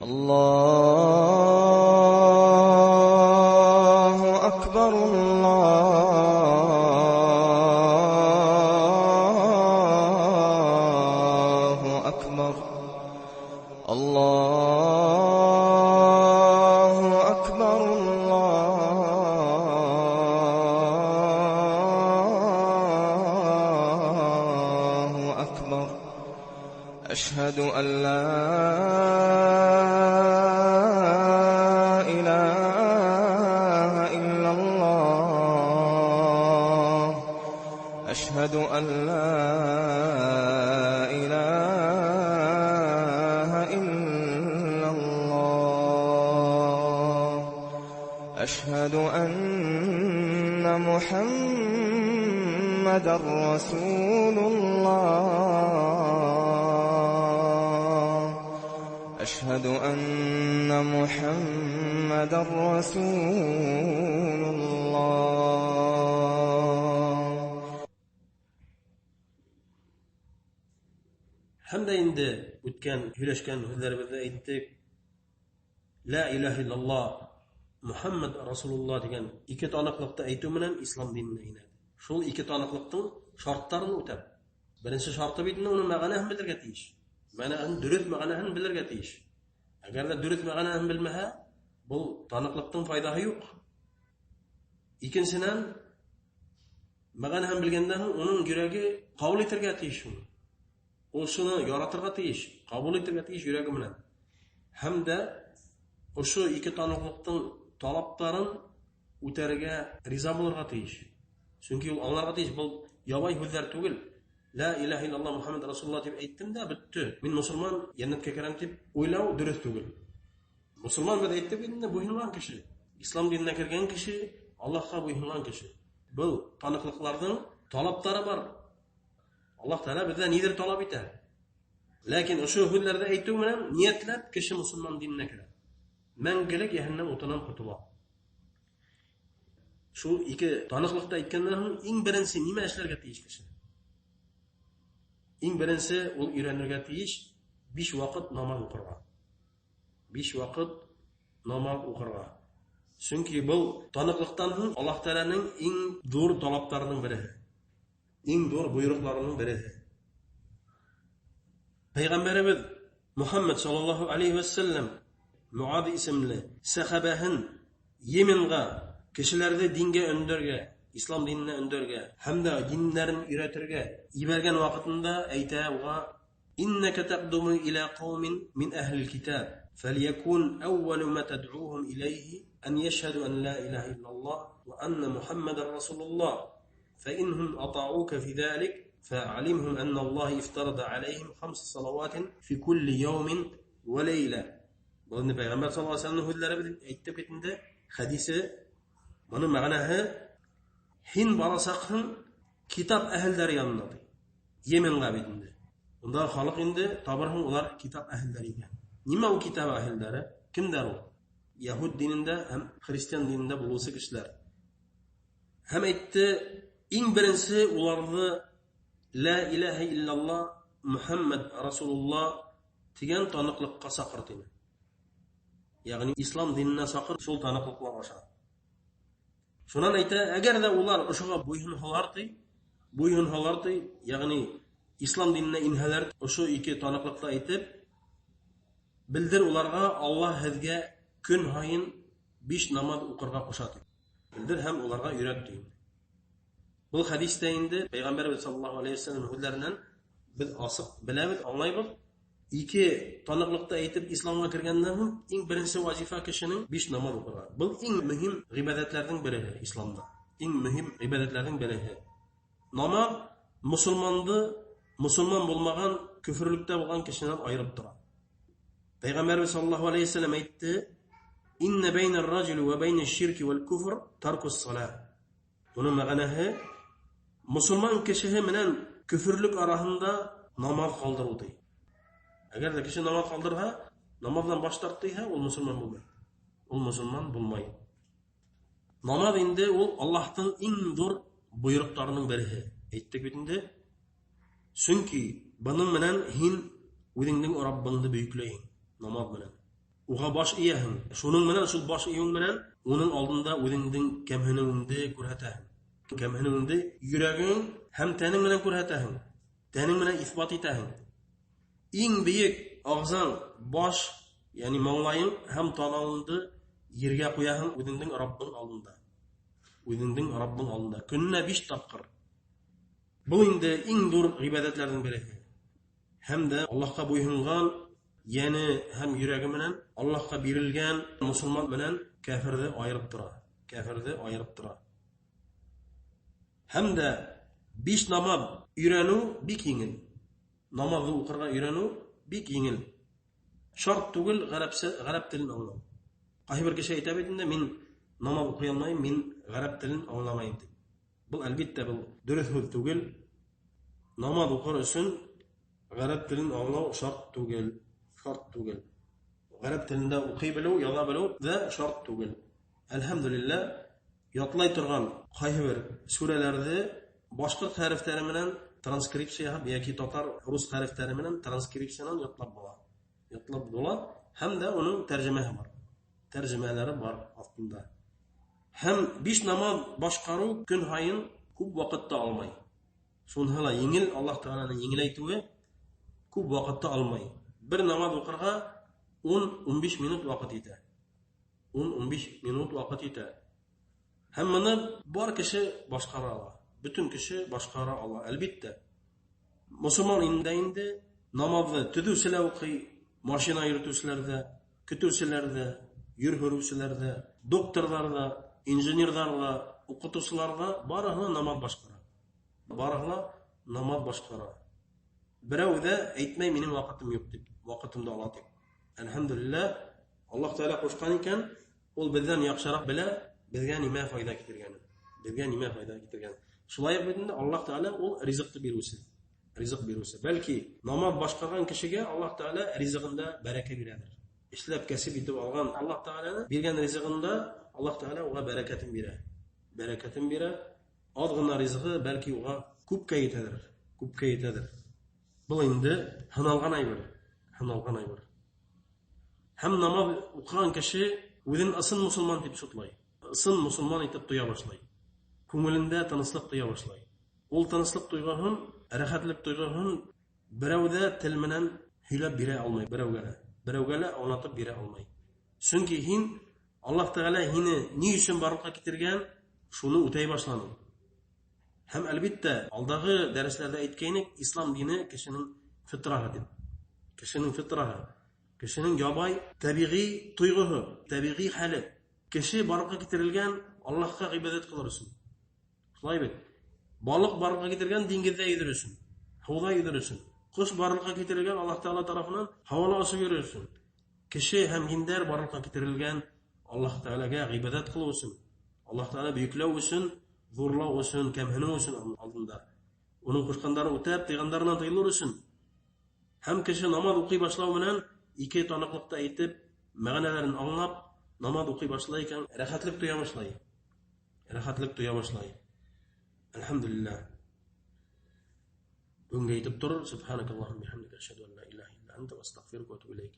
Allahu akbar, Allahu akbar, Allahu akbar, Allahu akbar. Ashhadu an la ilaha illallah. Ashhadu an la ilaha illallah. Ashhadu anna Muhammadar Rasulullah. Ashhadu anna Muhammadar Rasulullah. Һәм дә инде үткән һөйләшкән һүҙҙәребеҙҙә әйттек. Ла илаһа иллаллаһ, Мухаммад Расулуллаһ тигән ике таныҡлыҡты әйтеү менән ислам диненә инә. Шул ике таныҡлыҡтың шарттарын үтәп. Беренсе шарты бит инде уның мәғәнәһен белергә тейеш. Мәғәнәһен, дөрөҫ мәғәнәһен белергә тейеш. Әгәр ҙә дөрөҫ мәғәнәһен белмәһә, был таныҡлыҡтың файҙаһы юҡ. Икенсенән, мәғәнәһен белгәндән һуң уның йөрәге ҡабул итергә тейеш уны. Ул шуны яратырға тейеш, ҡабул итергә тейеш йөрәге менән. Һәм дә ошо ике таныҡлыҡтың талаптарын үтәргә риза булырға тейеш. Сөнки ул аңларға тейеш, был ябай һүҙҙәр түгел. Ла илаһа иллаллаһ Мухаммад Расулуллаһ тип әйттем дә бөттө. Мин мосолман, йәннәткә керәм тип уйлау дөрөҫ түгел. Мосолман беҙ әйттек инде, буйһонған кеше. Ислам диненә кергән кеше, Аллаһҡа буйһонған кеше. Был таныҡлыҡларҙың талаптары бар. Аллаһ Тәғәлә беҙҙән ниҙер талап итә. Ләкин ошо һүҙҙәрҙе әйтеү менән ниәтләп кеше мосолман диненә керә. Мәңгелек йәһәннәм утынан ҡотола. Шул ике таныҡлыҡты әйткәндән һуң иң беренсе нимә эшләргә тейеш кеше? Иң беренсе ул өйрәнергә тейеш 5 ваҡыт намаҙ уҡырға. 5 ваҡыт намаҙ уҡырға. Сөнки был таныҡлыҡтан һуң Аллаһ Тәғәләнең иң ҙур талаптарының береһе. Иң ҙур бойороҡларының береһе. Пәйғәмбәребеҙ Мухаммад саллаллаһу алейхи вәссәләм Муаҙ исемле сәхәбәһен Йеменға кешеләрҙе дингә өндәргә, ислам диненә өндәргә һәм дә диннәрен өйрәтергә ебәргән ваҡытында әйтә уға: Иннәкә тәҡдуму иля ҡаумин мин әһлил китаб, фәлйәкун әүвәлү ма тәдғуһум иләйһи ан йәшһәдү ан ла илаһа иллаллаһ ва анна Мухаммадан Расулуллаһ, фәинһум атаука фи залик фәഅлимһум анна Аллаһ ифтарада алейһим хамса салаватин фи кулли яумин ва ләйлә. Был инде Пәйғәмбәр саллаллаһу алейһи ва сәлләмнең һүҙҙәре беҙ әйтеп бит инде, хәдисе. Бының мәғәнәһе: һин барасаҡһың китап әһелдәре янына, ти. Йеменгә бит инде. Унда халыҡ инде табырһың, улар китап әһелдәре икән. Нимә ул китап әһелдәре? Кемдәр ул? Яһүд динендә һәм христиан динендә булыусы кешеләр. Һәм әйтте, иң беренсе уларҙы ла илаһа иллаллаһ Мухаммад Расулуллаһ тигән таныҡлыҡҡа саҡыр, тине. Йәғни ислам диненә саҡыр шул таныҡлыҡлар аша. Шунан әйтә, әгәр ҙә улар ошоға буйһонһалар, ти, буйһонһалар, ти, йәғни ислам диненә инһәләр, ошо ике таныҡлыҡты әйтеп, белдер уларға, Аллаһ һеҙгә көн һайын 5 намаҙ уҡырға ҡуша, ти. Белдер һәм уларға өйрәт, ти. Был хәдистә инде Пәйғәмбәребеҙ саллаллаһу алейһи ва сәлләм һүҙҙәренән беҙ асыҡ беләбеҙ, аңлайбыҙ. Ике таныҡлыҡты әйтеп исламға кергәндән һуң иң беренсе вазифа кешенең 5 намаҙ уҡырға. Был иң мөһим ғибәҙәтләрҙең береһе исламда. Иң мөһим ғибәҙәтләрҙең береһе. Намаҙ мосолманды мосолман булмаған, көфөрлөктә булған кешенән айырып тора. Пәйғәмбәребеҙ саллаллаһу алейһи ва сәлләм әйтте: Инна бәйнә ар-раджули ва бәйнә аш-ширки вал куфр таркус салах. Уның мәғәнәһе мосолман кешеһе менән көфөрлөк араһында намаҙ ҡалдырыу, ти. Әгәр ҙә кеше намаҙ ҡалдырһа, намаҙҙан баш тартһа, ул мосолман булмай. Ул мосолман булмай. Намаҙ инде ул Аллаһтың иң ҙур бойороҡтарының береһе. Әйттек бит инде. Сөнки бының менән һин үҙеңдең Раббыңды бөйөкләйһең намаҙ менән. Уға баш эйәһең. Шуның менән, шул баш эйеүең менән уның алдында үҙеңдең кәмһенеүеңде күрһәтәһең. Кәмһенеүеңде йөрәгең һәм тәнең менән күрһәтәһең. Тәнең менән иҫбат итәһең. Иң бейек ағзаң баш, йәғни маңлайың һәм танауыңды ергә ҡуяһың үҙеңдең Раббың алдында. Үҙеңдең Раббың алдында. Көнөнә 5 тапҡыр. Был инде иң ҙур ғибәҙәтләрҙең береһе. Һәм дә Аллаһҡа буйһонған, йәне һәм йөрәге менән Аллаһҡа бирелгән мосолман менән кәфирҙе айырып тора. Кәфирҙе айырып тора. Һәм дә 5 намаҙ өйрәнеү бик еңел. Намаҙҙы уҡырға өйрәнеү бик еңел. Шарт түгел ғәрәп телен аңлау. Ҡайһы бер кеше әйтә бит инде, мин намаҙ уҡый алмайым, мин ғәрәп телен аңламайым тип. Был әлбиттә был дөрөҫ һүҙ түгел. Намаҙ уҡыр өсөн ғәрәп телен аңлау шарт түгел. Шарт түгел. Ғәрәп телендә уҡый белеү, яҙа белеү ҙә шарт түгел. Әлхәмдүлилләһ, ятлай торған ҡайһы бер сүрәләрҙе башҡорт хәрефтәре менән транскрипция яһап йәки татар, рус хәрефтәре менән транскрипциянан ятлап була. Ятлап була һәм дә уның тәржемәһе бар. Тәржемәләре бар аҫтында. Һәм 5 намаҙ башҡарыу көн һайын күп ваҡытты алмай. Шунһы ла еңел, Аллаһ Тәғәләнең еңеләйтеүе күп ваҡытты алмай. Бер намаҙ уҡырға 10-15 минут ваҡыт етә. 10-15 минут ваҡыт етә. Һәм быны бар кеше башҡара ала. Бөтөн кеше башҡара ала, әлбиттә. Мосолман инде намаҙҙы төҙөүсе лә уҡый, машина йөрөтөүселәр ҙә, көтөүселәр ҙә, ер һөрөүселәр ҙә, докторҙар ҙа, инженерҙар ҙа, уҡытыусылар ҙа барыһы ла намаҙ башҡара. Барыһы ла намаҙ башҡара. Берәү ҙә әйтмәй, минең ваҡытым юҡ тип, ваҡытымды ала тип. Әлхәмдүлилләһ, Аллаһ Тәғәлә ҡушҡан икән, ул беҙҙән яҡшыраҡ белә, беҙгә нимә файҙа китергәнен. Беҙгә нимә файҙа китергәнен. Шулай уҡ бит инде Аллаһ Тәғәлә ул ризыҡты биреүсе. Ризыҡ биреүсе. Бәлки намаҙ башҡарған кешегә Аллаһ Тәғәлә ризығында бәрәкә бирәдер. Эшләп кәсеп итеп алған Аллаһ Тәғәләнең биргән ризығында Аллаһ Тәғәлә уға бәрәкәтен бирә. Бәрәкәтен бирә. Аҙ ғына ризығы бәлки уға күпкә етәдер. Күпкә етәдер. Был инде һыналған әйбер. Һыналған әйбер. Һәм намаҙ уҡыған кеше үҙен ысын мосолман тип шутлай. Ысын мосолман итеп тоя башлай. Күңелендә тыныслыҡ тоя башлай. Ул тыныслыҡ тойғоһон, рәхәтлек тойғоһон берәү ҙә тел менән һөйләп бирә алмай, берәүгә лә. Берәүгә лә аңлатып бирә алмай. Сөнки һин Аллаһ Тәғәлә һине ни өсөн барлыҡҡа китергән, шуны үтәй башланың. Һәм әлбиттә, алдағы дәресләрҙә әйткәйнек, ислам дине кешенең фитраһы тип. Кешенең фитраһы, кешенең ябай тәбиғи тойғоһо, тәбиғи хәле. Кеше барлыҡҡа китерелгән Аллаһҡа ғибәҙәт ҡылыр өсөн. Шулай бит. Балыҡ барлыҡҡа китерелгән диңгеҙҙә йөҙөр өсөн, һыуҙа йөҙөр өсөн. Ҡош барлыҡҡа китерелгән Аллаһ Тәғәлә тарафынан һауала осоп йөрөр өсөн. Кеше һәм ендәр барлыҡҡа китерелгән Аллаһ Тәғәләгә ғибәҙәт ҡылыу өсөн, Аллаһ Тәғәлә бөйөкләү өсөн, ҙурлау өсөн, кәмһенеү өсөн алдында. Уның ҡушҡандарын үтәп, тыйғандарынан тыйылыр өсөн. Һәм кеше намаҙ уҡый башлау менән ике таныҡлыҡты әйтеп, мәғәнәләрен аңлап, намаҙ уҡый башлай икән, рәхәтлек тоя башлай. Рәхәтлек тоя башлай. Әлхәмдүлилләһ. Бөгөнгә әйтеп торор. Субханакаллахумма бихамдика ашһаду ан ла илаһа илля анта ва астагфирука ва атубу илайк.